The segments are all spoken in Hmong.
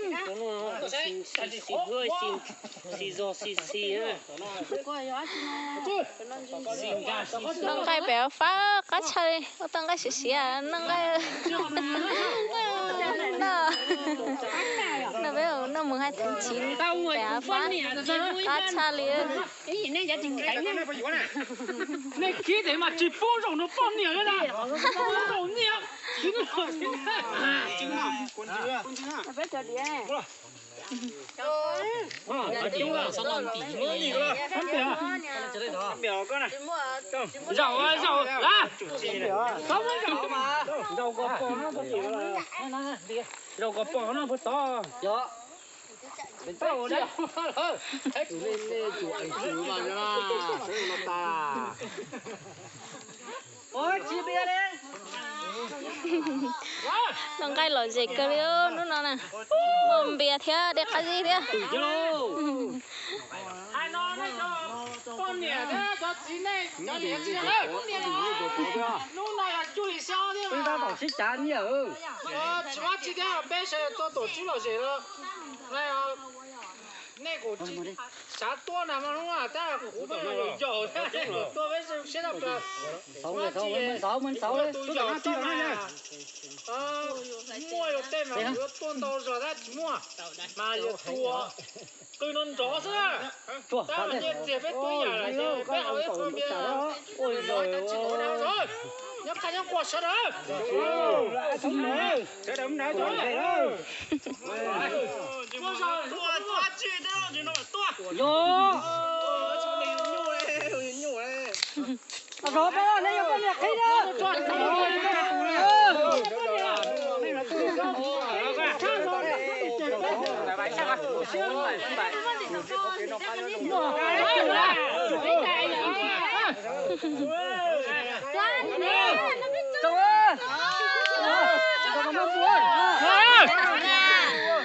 Xis, xis huab, xis, xis zog, xis xis na. Noj nqaij pem fab qab tshaj li, ua tau nqaij siav siav noj nqaij. Noj, noj peb noj mus hais theem chiv pem fab qab tshaj li. Nej khib tes mas tsis pub zaum no poj niam li na. Pub zaum niam. Zaum, zaum, zaum kos pom no puas tod. Noj nqaij lom zem kawg li hnub no na. Muaj npias thiab dej qab zib thiab. Tsis muaj tsis tias peb sawv daws tuaj tuam tswb lom zem los, nej kuv tsis xav tuaj na mas hnub no tab kuv pheej yuav yaum thiab, kuv tuaj peb siab tau plaws. Tsis muaj tus yaum tau mas muaj yus tej mas kuv yuav tuaj ntau zog tab tsis muaj, mas yus tus qw no nrov xwb. Tab mas nyiaj txiag peb tuaj ib yam lawm ces peb haus ib qho npias, nyob qab nyob quaj sawv daws.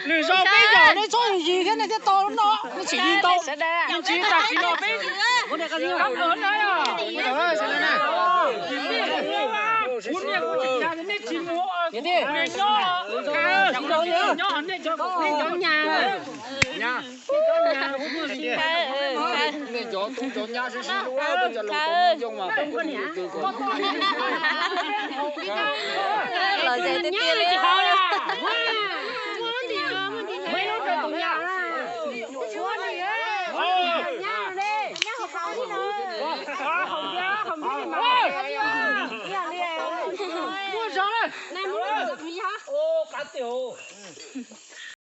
Nws zoo peb yog nej txhob yig thiab nej thiaj tau no, nej tsis yig tau. Yeej tsis tag kis no peb. Kuv niam kuv txiv nej tsis mus, nyob nej cov nyab. Nej cov tub cov nyab sib sib hlub, cov laus tau yooj mas. Lom zem tiag tiag li. Muaj zog na.